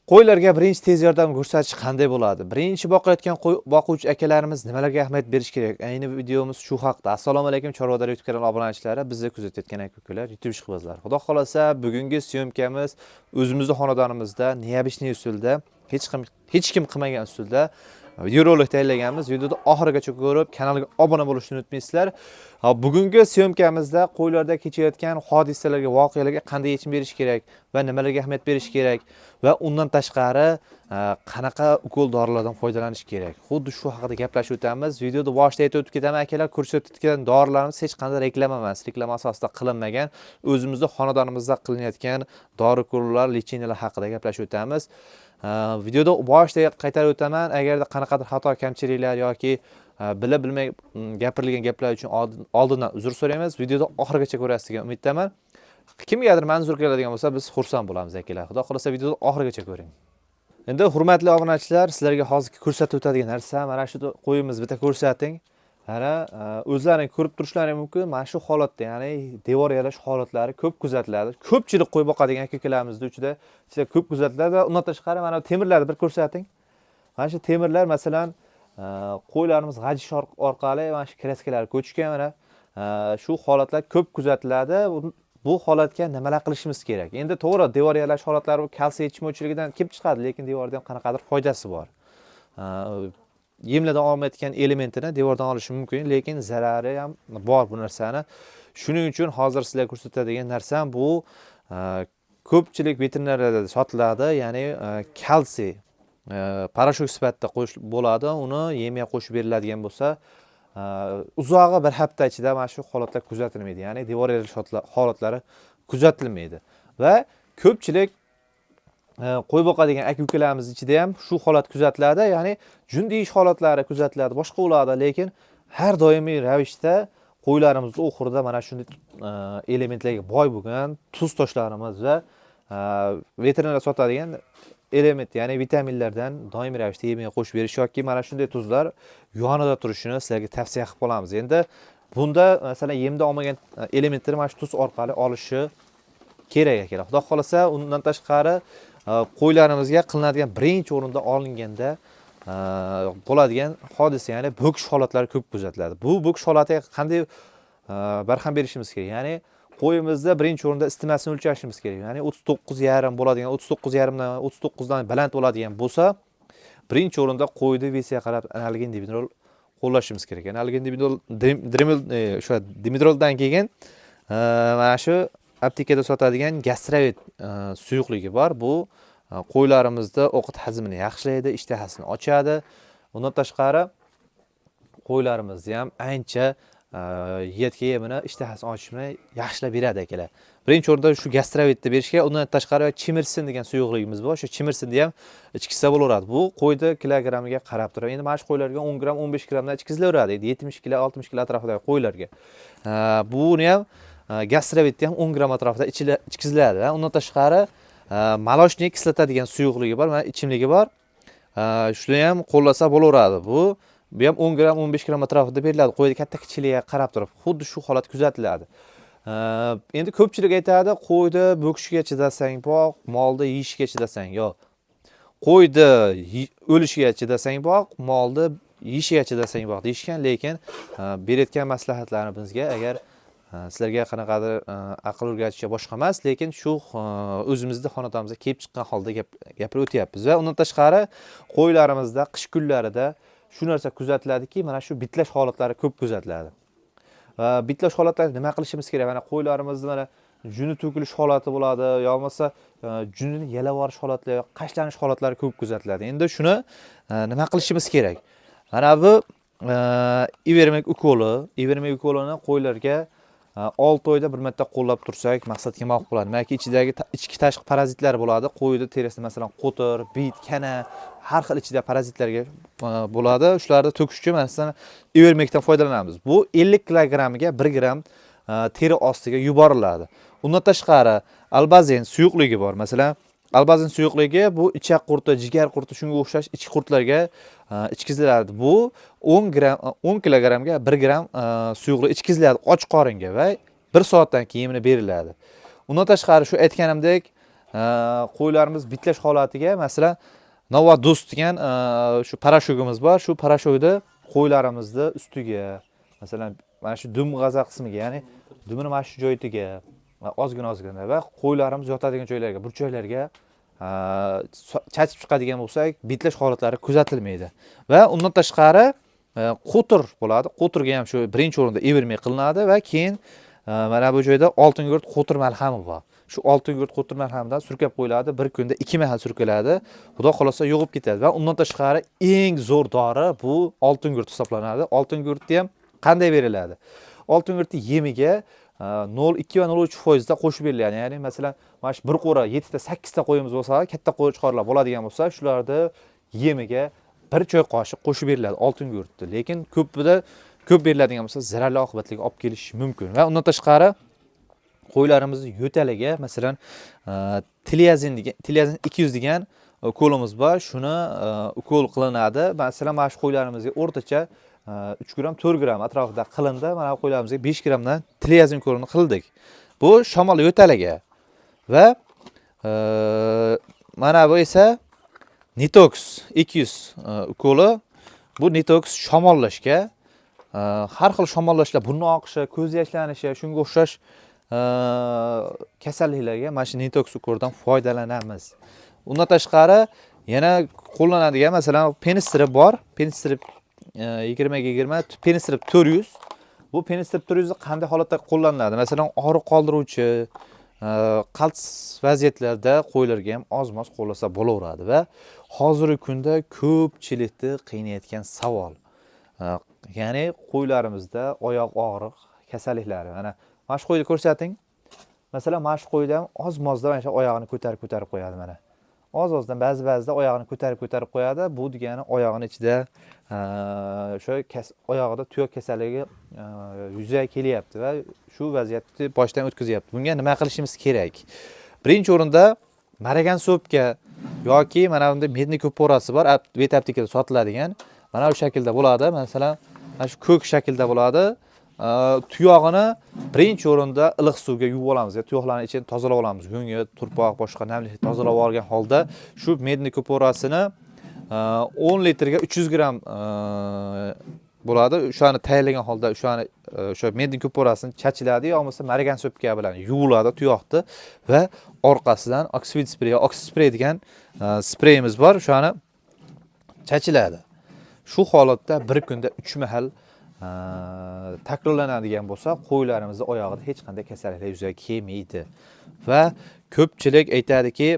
Qo'ylarga birinchi tez yordam ko'rsatish qanday bo'ladi? Birinchi boqayotgan qo'y boquvchi akalarimiz nimalarga ahamiyat berish kerak? Ayni videomiz shu haqda. Assalomu alaykum, Chorvador YouTube kanali obunachilari, bizni kuzatayotgan aka-ukalar, YouTube ishqibozlar. Xudo xolasa, bugungi съёмка miz o'zimizni xonadonimizda необычный usulda, hech kim qilmagan usulda videorolik tayyorlaganmiz. Videoni oxirigacha ko'rib, kanalga obuna bo'lishni unutmaysizlar. Ha, bugungi съёмка mizda qo'ylarda kechayotgan hodisalarga, voqealarga qanday yechim berish kerak va nimalarga ahamiyat berish kerak va undan tashqari qanaqa ukol dorilardan foydalanish kerak. Xuddi shu haqida gaplashib o'tamiz. Videoda boshida aytib o'tib ketaman, akalar, ko'rsatayotgan dorilarimiz hech qanday reklama emas, reklama asosida qilinmagan. O'zimizni xonadonimizda qilinayotgan dori ukollar, лечения lar haqida gaplashib o'tamiz. Videoda boshida qaytarib o'taman, agarda qanaqadir xato kamchiliklar yoki bila bilmay gapirilgan gaplar uchun oldindan uzr so'raymiz. Videoda oxirigacha ko'rasiz degan umiddaman. Kimgadir manzur keladigan bo'lsa, biz xursand bo'lamiz, akalar. Xudo xohlasa, videoni oxirigacha ko'ring. Endi, hurmatli obunachilar, sizlarga hozir ko'rsatib o'tadigan narsa mana shu qo'yimiz, bitta ko'rsating. Mana o'zlaring ko'rib turishlari mumkin, mana shu holatda, ya'ni devor yalash holatlari ko'p kuzatiladi. Ko'pchilik qo'y boqadigan aka ukalarimizni ichida ko'p kuzatiladi va undan tashqari mana bu temirlarni bir ko'rsating. Mana shu temirlar, masalan, qo'ylarimiz g'ajish orqali mana shu краска lar ko'chgan, mana shu holatlar ko'p kuzatiladi. Bu holatga nimalar qilishimiz kerak? Endi to'g'ri, devor yalash holatlari bu kalsiy yetishmovchiligidan kelib chiqadi, lekin devorda ham qanaqadir foydasi bor. Yemlardan olmayotgan elementini devordan olishi mumkin, lekin zarari ham bor bu narsani. Shuning uchun hozir sizlarga ko'rsatadigan narsam bu ko'pchilik veterinariyada sotiladi, ya'ni kalsiy порошок sifatida qo'yish bo'ladi. Uni yemga qo'shib beriladigan bo'lsa, uzog'i bir hafta ichida mana shu holatlar kuzatilmaydi, ya'ni devor yalash holatlari kuzatilmaydi. Va ko'pchilik qo'y boqadigan aka ukalarimiz ichida ham shu holat kuzatiladi, ya'ni jun deyish holatlari kuzatiladi, boshqa bo'ladi, lekin har doimiy ravishda qo'ylarimizni oxirida mana shunday elementlarga boy bo'lgan tuz toshlarimiz va veterinarlar sotadigan element, ya'ni vitaminlardan doimiy ravishda yemga qo'shib berish yoki mana shunday tuzlar yonida turishini sizlarga tavsiya qilib qolamiz. Endi bunda, masalan, yemda olmagan elementlarni mana shu tuz orqali olishi kerak, akalar. Xudo xohlasa, undan tashqari qo'ylarimizga qilinadigan birinchi o'rinda olinganda bo'ladigan hodisa, ya'ni bo'kish holatlari ko'p kuzatiladi. Bu bo'kish holatiga qanday barham berishimiz kerak? Ya'ni qo'yimizda birinchi o'rinda isitmasini o'lchashimiz kerak, ya'ni 39,5 bo'ladigan, 39,5dan, 39dan baland bo'ladigan bo'lsa, birinchi o'rinda qo'yni вес iga qarab analgin, dimedrol qo'llashimiz kerak. Analgin, dimedrol, o'sha dimedroldan keyin mana shu aptekada sotadigan gastrovit suyuqligi bor. Bu qo'ylarimizda ovqat hazmini yaxshilaydi, ishtahasini ochadi. Undan tashqari qo'ylarimizni ham ancha yeyotgan yemini ishtahasini ochishini yaxshilab beradi, akalar. Birinchi o'rinda shu gastrovitni berish kerak. Undan tashqari chimirsin degan suyuqligimiz bor, shu chimirsinni ham ichkizsa bo'laveradi. Bu qo'yni kilogrammiga qarab turadi. Endi mana shu qo'ylarga 10 gramm, 15 grammdan ichkizilaveradi. Endi 70 kilo, 60 kilo atrofidagi qo'ylarga buni ham gastrovitni ham 10 gramm atrofida ichkiziladi. Undan tashqari молочный kislota degan suyuqligi bor, mana ichimligi bor. Shuni ham qo'llasa bo'laveradi. Bu ham 10 gramm, 15 gramm atrofida beriladi, qo'yni katta kichikligiga qarab turib. Xuddi shu holat kuzatiladi. Endi ko'pchilik aytadi: "Qo'yni bo'kishiga chidasang boq, molni yeyishiga chidasang yo'q. Qo'yni o'lishiga chidasang boq, molni yeyishiga chidasang boq", deyishgan. Lekin berayotgan maslahatlarimizga agar sizlarga qanaqadir aql o'rgatishga boshqa emas, lekin shu o'zimizni xonadonimizda kelib chiqqan holda gapirib o'tyapmiz. Va undan tashqari qo'ylarimizda qish kunlarida shu narsa kuzatiladiki, mana shu bitlash holatlari ko'p kuzatiladi. Va bitlash holatlari nima qilishimiz kerak? Mana qo'ylarimizni mana juni to'kilish holati bo'ladi, yo bo'lmasa junini yalab yuborish holatlari, qashlanish holatlari ko'p kuzatiladi. Endi shuni nima qilishimiz kerak? Mana bu ivermek ukoli. Ivermek ukolini qo'ylarga 6 oyda bir marta qo'llab tursak, maqsadga muvofiq bo'ladi. Nimaiki, ichidagi ichki tashqi parazitlar bo'ladi. Qo'yni terisida, masalan, qo'tir, bit, kana, har xil ichida parazitlarga bo'ladi. Shularni to'kish uchun, masalan, ivermekdan foydalanamiz. Bu 50 kilogrammiga 1 gramm teri ostiga yuboriladi. Undan tashqari albazin suyuqligi bor. Masalan, albazin suyuqligi bu ichak qurti, jigar qurti, shunga o'xshash ichki qurtlarga ichkiziladi. Bu 10 gramm, 10 kilogrammga 1 gramm suyuqlik ichkiziladi och qoringa va 1 soatdan keyin beriladi. Undan tashqari shu aytganimdek Qo'ylarimiz bitlash holatiga, masalan, Novadus degan shu parashugimiz bor. Shu parashugni qo'ylarimizni ustiga, masalan, mana shu dum g'aza qismiga, ya'ni dumini mana shu joyiga ozgina ozgina va qo'ylarimiz yotadigan joylarga, burchaklarga chachib chiqadigan bo'lsak, bitlash holatlari kuzatilmaydi. Va undan tashqari qo'tir bo'ladi. Qo'tirga ham shu birinchi o'rinda Evermik qilinadi va keyin mana bu joyda oltingugurt qo'tir malhami bor. Shu oltingugurt qo'tir malhamidan surkab qo'yiladi. Bir kunda 2 mahal surkaladi. Xudo xohlasa yo'qib ketadi. Va undan tashqari eng zo'r dori bu oltingugurt hisoblanadi. Oltingugurtni ham qanday beriladi? Oltingugurtni yemiga 0,2 va 0,3% da qo'shib beriladi. Ya'ni masalan, mana shu bir qo'ra 7 ta 8 ta qo'yimiz bo'lsa, katta qo'chqorlar bo'ladigan bo'lsa, shularni yemiga 1 choy qoshiq qo'shib beriladi oltingugurtni. Lekin ko'pida ko'p beriladigan bo'lsa, zararli oqibatlarga olib kelishi mumkin. Va undan tashqari qo'ylarimizni yo'taliga, masalan, Tiliazin degan, Tiliazin 200 degan ukolimiz bor. Shuni ukol qilinadi. Masalan, mana shu qo'ylarimizga o'rtacha 3 gramm, 4 gramm atrofida qilindi. Mana bu qo'ylarimizga 5 grammdan Tiliazin ukolini qildik. Bu shamol yo'taliga. Va mana bu esa Nitox 200 ukoli. Bu Nitox shamollashga, har xil shamollashlar, burun oqishi, ko'z yoshlanishi, shunga o'xshash kasalliklarga mana shu Nitox ukolidan foydalanamiz. Undan tashqari yana qo'llanadigan, masalan, Penistrip bor. Penistrip 20 ga 20, Penistrip 400. Bu Penistrip 400 qanday holatda qo'llaniladi? Masalan, og'riq qoldiruvchi qaltis vaziyatlarda qo'ylarga ham oz-moz qo'llasa bo'laveradi. Va hozirgi kunda ko'pchilikni qiynayotgan savol, ya'ni qo'ylarimizda oyoq og'riq kasalliklari. Mana shu qo'yni ko'rsating. Masalan, mana shu qo'yda ham oz-mozda mana shu oyog'ini ko'tarib ko'tarib qo'yadi mana. Oz-ozdan ba'zi-ba'zida oyog'ini ko'tarib ko'tarib qo'yadi. Bu degani oyog'ini ichida o'sha oyog'ida tuyoq kasalligi yuzaga kelyapti va shu vaziyatni boshdan o'tkazyapti. Bunga nima qilishimiz kerak? Birinchi o'rinda maragan so'pka yoki mana bunday medniy ko'porasi bor, vet aptekada sotiladigan. Mana bu shaklda bo'ladi. Masalan, mana shu ko'k shaklda bo'ladi. Tuyog'ini birinchi o'rinda iliq suvga yuvib olamiz, tuyoqlarni ichini tozalab olamiz. Go'ngi, turpoq, boshqa namlikni tozalab olgan holda shu medniy ko'porasini 10 litrga 300 gramm bo'ladi. O'shani tayyorlagan holda o'shani o'sha medniy ko'porasini chachiladi yo bo'lmasa maragan so'pka bilan yuviladi tuyoqni va orqasidan oksfid sprey, oks sprey degan spreyimiz bor, o'shani chachiladi. Shu holatda bir kunda 3 mahal takrorlanadigan bo'lsa, qo'ylarimizni oyog'ida hech qanday kasalliklar yuzaga kelmaydi. Va ko'pchilik aytadiki,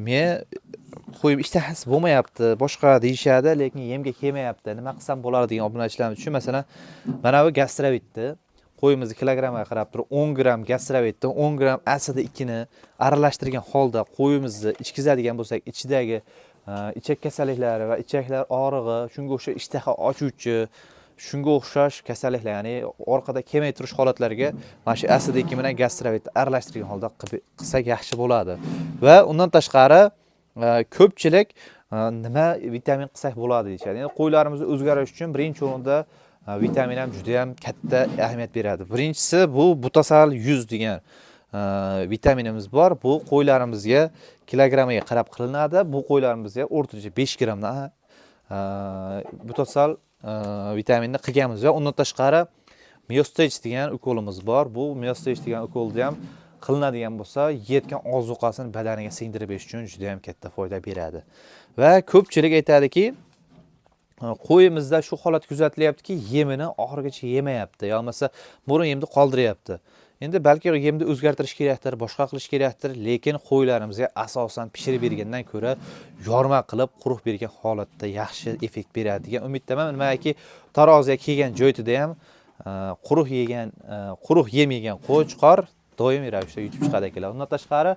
men qo'yim ishtahasi bo'lmayapti, boshqa deyishadi, lekin yemga kelmayapti. Nima qilsam bo'ladi degan obunachilarimiz uchun, masalan, mana bu gastrovitni qo'yimizni kilogramga qarab turib 10 gramm gastrovitni 10 gramm asidi 2 ni aralashtirgan holda qo'yimizni ichkizadigan bo'lsak, ichidagi ichak kasalliklari va ichaklar og'rig'i, shunga o'xshash ishtaha ochuvchi, shunga o'xshash kasalliklar, ya'ni orqada kelmay turish holatlariga mana shu asidi 2 bilan gastrovitni aralashtirgan holda qilsak yaxshi bo'ladi. Va undan tashqari ko'pchilik nima vitamin qilsak bo'ladi deyishadi. Endi qo'ylarimizni o'zgarish uchun birinchi o'rinda vitamin ham juda ham katta ahamiyat beradi. Birinchisi bu Butasal 100 degan vitaminimiz bor. Bu qo'ylarimizga kilogrammiga qarab qilinadi. Bu qo'ylarimizga o'rtacha 5 grammdan Butasal vitaminni qilganmiz. Va undan tashqari Miostech degan ukolimiz bor. Bu Miostech degan ukolni ham qilinadigan bo'lsa, yeyotgan ozuqasini badaniga singdirib berish uchun juda ham katta foyda beradi. Va ko'pchilik aytadiki, qo'yimizda shu holat kuzatilyaptiki, yemini oxirigacha yemayapti, yo bo'lmasa burun yemni qoldiryapti. Endi balki yemni o'zgartirish kerakdir, boshqa qilish kerakdir, lekin qo'ylarimizga asosan pishirib bergandan ko'ra yorma qilib quruq bergan holatda yaxshi effekt beradi degan umiddaman. Nimaki taroziga kelgan joyida ham quruq yegan, quruq yem yegan qo'chqor doimiy ravishda yutib chiqadi ekanlar. Undan tashqari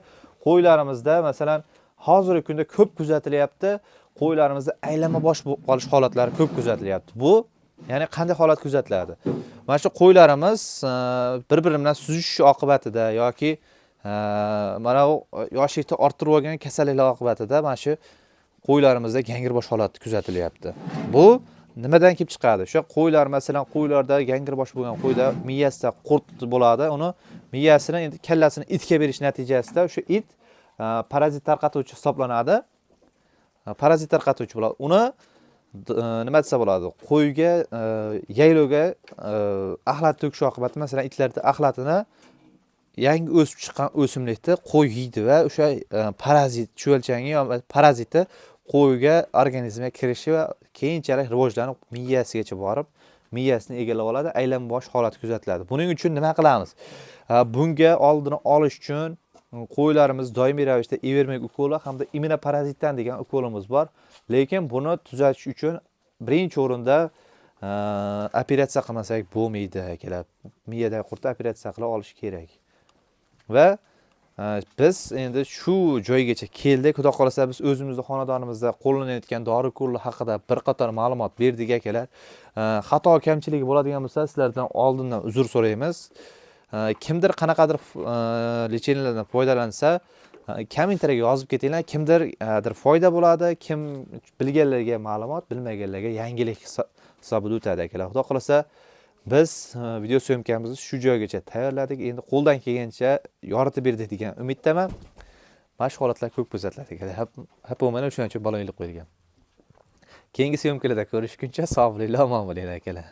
qo'ylarimizda, masalan, hozirgi kunda ko'p kuzatilyapti, qo'ylarimizda aylanma bosh bo'lib qolish holatlari ko'p kuzatilyapti. Bu ya'ni qanday holat kuzatiladi? Mana shu qo'ylarimiz bir-biri bilan suzishish oqibatida yoki mana bu yoshlikda orttirib olgan kasalliklar oqibatida mana shu qo'ylarimizda gangirbosh holati kuzatilyapti. Bu Nimadan kelib chiqadi? O'sha qo'ylar, masalan, qo'ylarda yangirbosh bo'lgan qo'yda miyasida qurt bo'ladi. Uni miyasini, endi kallasini itga berish natijasida o'sha it parazit tarqatuvchi hisoblanadi. Parazit tarqatuvchi bo'ladi. Uni nima desa bo'ladi? Qo'yga, yaylovga axlat to'kish oqibatida, masalan, itlarda axlatini yangi o'sib chiqqan o'simlikni qo'y yeydi va o'sha parazit chuvalchangi yo paraziti qo'yga organizmga kirishi va keyinchalik rivojlanib miyasigacha borib, miyasini egallab oladi, aylanbosh holati kuzatiladi. Buning uchun nima qilamiz? Bunga oldini olish uchun qo'ylarimiz doimiy ravishda Ivermek ukoli hamda immunoparazitdan degan ukolimiz bor. Lekin buni tuzatish uchun birinchi o'rinda operatsiya qilmasak bo'lmaydi, akalar. Miyadagi qurtni operatsiya qilib olish kerak. Va biz endi shu joygacha keldik. Xudo xohlasa, biz o'zimizni xonadonimizda qo'llanayotgan dori ukollar haqida bir qator ma'lumot berdik, akalar. Xato kamchiligi bo'ladigan bo'lsa, sizlardan oldindan uzr so'raymiz. Kimdir qanaqadir лечения lardan foydalansa, kommentariyaga yozib ketinglar. Kimdirdir foyda bo'ladi, kim bilganlarga ma'lumot, bilmaganlarga yangilik hisobida o'tadi, akalar. Xudo xohlasa, biz video съёмка mizni shu joygacha tayyorladik. Endi qo'ldan kelgancha yoritib berdik degan umiddaman. Mana shu holatlar ko'p kuzatiladi, akalar. Hap bo'lmadi, o'shaning uchun balon ilib qo'yilgan. Keyingi съёмка larda ko'rishguncha sog' bo'linglar, omon bo'linglar, akalar.